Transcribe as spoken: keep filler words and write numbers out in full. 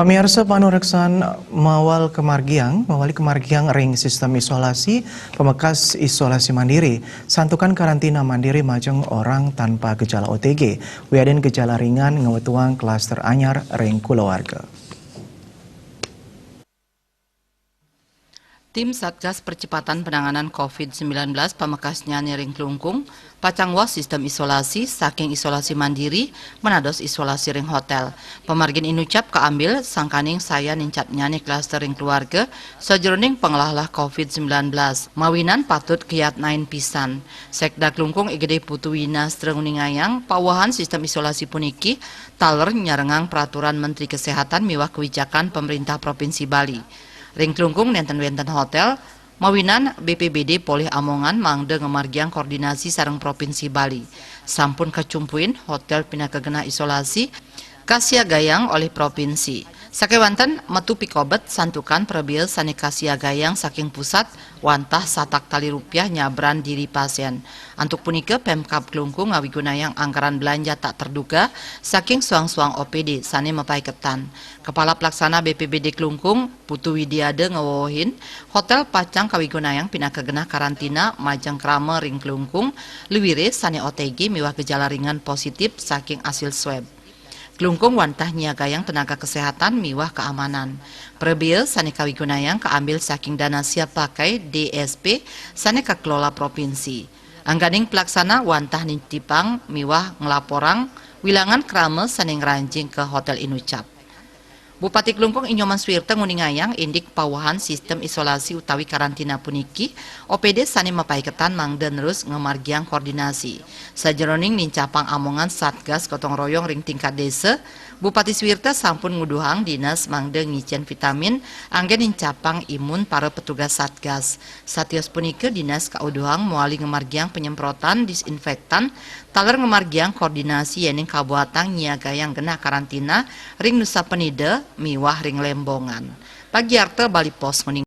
Pamirsa, panureksan mawali kamargiang, mawali kamargiang ring sistem isolasi, pamekas isolasi mandiri, santukan karantina mandiri majeng orang tanpa gejala O T G, wiadin gejala ringan ngawetuang klaster anyar ring kulawarga. Tim Satgas Percepatan Penanganan covid sembilan belas pamekasnyane ring Klungkung pacang ngwah sistem isolasi saking isolasi mandiri manados isolasi ring hotel. Pamargin inucap kaambil sangkaning sayan nincapnyane klaster ring keluarga sajeroning panglahlah covid sembilan belas, mawinan patut kayatnain pisan. Sekda Klungkung I G D Putu Wina Stra nguningayang pawehan sistem isolasi puniki taler nyarengang peraturan Menteri Kesehatan miwah kewijakan Pemerintah Provinsi Bali. Ring Klungkung nenten wenten hotel, mawinan B P B D polih amongan mangda ngamargiang koordinasi sareng Provinsi Bali. Sampun kacumpuin hotel pinaka genah isolasi kasiagayang olih provinsi. Sakewanten metu pikobet santukan prabea sane kasiagayang saking pusat wantah satak tali rupiah nyabran diri pasien. Antuk punika Pemkab Klungkung ngawigunayang anggaran belanja tak terduga saking suang-suang O P D sane mapaiketan. Kepala Pelaksana B P B D Klungkung, Putu Widiada ngawewehin, hotel pacang kawigunayang pinaka genah karantina majeng krama ring Klungkung, luire sane O T G miwah gejala ringan positif saking asil swab. Klungkung wantah nyiagayang tenaga kesehatan miwah keamanan. Prabea sane kawigunayang kaambil saking dana siap pakai D S P sane kakelola provinsi. Angganing pelaksana wantah nitipang miwah nglaporang wilangan krama sane ngranjing ka Hotel Inucap. Bupati Klungkung I Nyoman Suwirta nguningayang indik pawehan sistem isolasi utawi karantina puniki, O P D sane mapaiketan mangda nerus ngamargiang koordinasi. Sajeroning nincapang amongan Satgas Gotong Royong ring tingkat desa, Bupati Suwirta sampun nguduhang dinas mangda ngicen vitamin anggen nincapang imun para petugas Satgas. Satios punika dinas kauduhang mawali ngamargiang penyemprotan disinfektan taler ngamargiang koordinasi yening kabuatang nyiagayang genah karantina ring Nusa Penida miwah ring Lembongan. Pagiarta Bali Post nguning